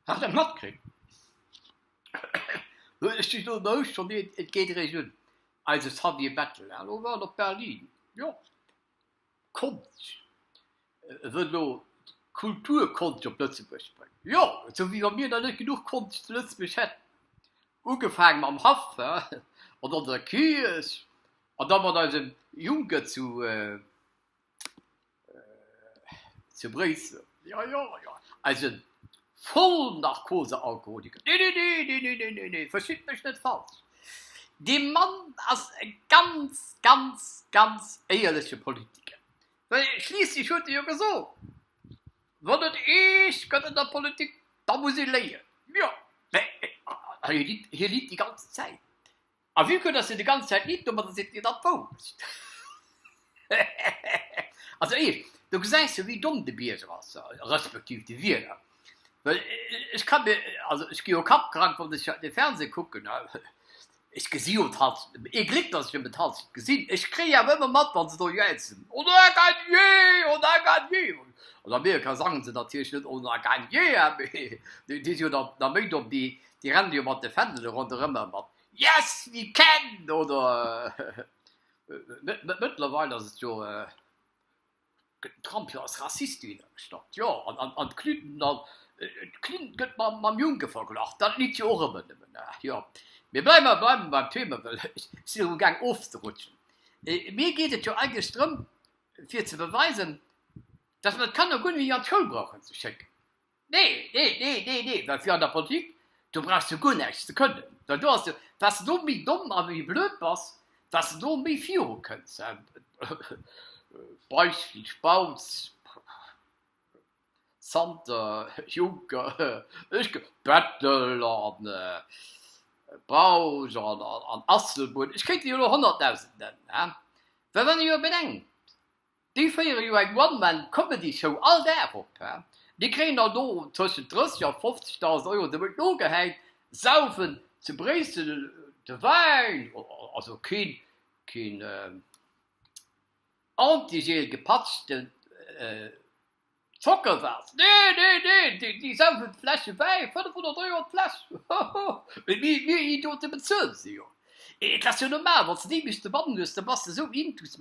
Hat der matkritt? Ech si do elo schonn, nee, et geet eréischt un, eise Xavier Bettel, elo war en op Berlin, jo, Konscht, e wëll elo d'Kulturkonscht op Lëtzebuerg bréngen, jo, esou wéi wa mir nach net genuch Konscht zu Lëtzebuerg hätten, ugefaange mam Haff an onser Kierch an da mat eisem Juncker zu. Zu Bréissel, jo, jo, jo, eise Vollnarkosealkoholiker. Nee, nee, nee, nee, nee, nee, nee, nee, verstitt mech net falsch, dee Mann ass e ganz, ganz, ganz éierleche Politiker. Well schliisslech huet e jo gesot, Wann et eescht gëtt an der Politik, da muss ee léien. Jo, mä hie litt déi ganz Zäit. A vue que dass se déi ganz Zäit litt, domadder seet Dir dann d'Wourecht. Also eescht, do gesäis de wéi domm de Bierger ass, respektiv de Wieler. Well ech ka mir, also ech gi jo kappkrank wann ech de Fernseh kucken, ech gesi jo d'Halschent net méi, ee Gléck dass ech nëmmen d'Halschent gesinn, ech kréie awer ëmmer mat wann se do jäizen, On a gagné, on a gagné. An Amerika sangen se natierlech net On a gagné, mee déi si jo nach méi domm, déi rennen jo mat de Fändele ronderëm a mat Yes we can! Oder mëttlerweil ass et jo, gëtt den Trump jo als Rassist dohinnergestallt. Jo, an d'Clinton dann, d'Clinton gëtt mam Juncker verglach, dat litt jo och ëmmer nëmmen. Jo, mee bleiwe mer bleiwe beim Thema, well ech sinn erëm gaang ofzerutschen. Mir geet et jo eigentlech drëm, fir ze beweisen, datt mer d'Kanner guer net méi an d'Schoul brauchen ze schécken. Nee, nee, nee, nee, nee, well fir an der Politik, do brauchs du guer näischt ze kënnen, well do ass jo, wat s de do méi domm a méi blöd bass, wat s de do méi viru kënns. Beispill Spautz, Santer, Juncker, ech, Bettel an Bausch an Asselborn, ech kéint der jo elo 100.000 nennen, well wann ee jo bedenkt, Déi féiere jo eng One-Man-Comedy-Show all Dag op. Déi kréien dann do tëschent 30 a 50.000 Euro de Mount nogehäit, saufen zu Bréissel de Wäin, also keen keen Antigel gepatschten Zockerwaas, nee, nee, nee, déi saufen d'Fläsche Wäi, 500 Euro d'Fläsch, hoho, mee mir Idiote bezuelen se jo. Et ass jo normal, wann s de déi bis dobannen hues, da bass de esou intus,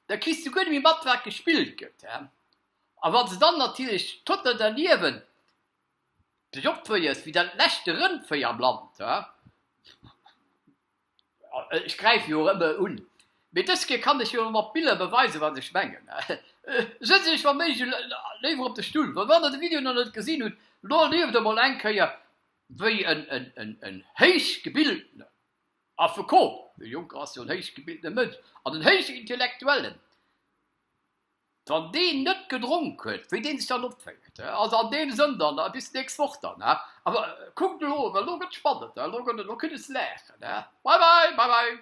da kriss de guer net méi mat, wat gespillt gëtt. A wann s de dann natierlech total derniewent dech opféiers wéi dat leschte Rëndvéi am Land, Ech gräife jo och ëmmer un, mee dës Kéier kann ech jo mat Biller beweisen, wat ech mengen. Sëtz iech wa méiglech léiwer op de Stull, well wann der de Video nach net gesinn hutt, lo erlieft emol eng Kéier, wéi en héichgebiltene Affekot, de Juncker ass jo en héichgebiltene Mënsch an en héichintellektuellen, Wann deen net gedronk huet, wéi deen sech dann opféiert. Also an deem Sënn dann, bis d'nächst Woch dann. Awer kuckt elo, well elo gëtt et spannend, elo gëtt et, elo kritt et ze laachen. Bye bye, bye bye.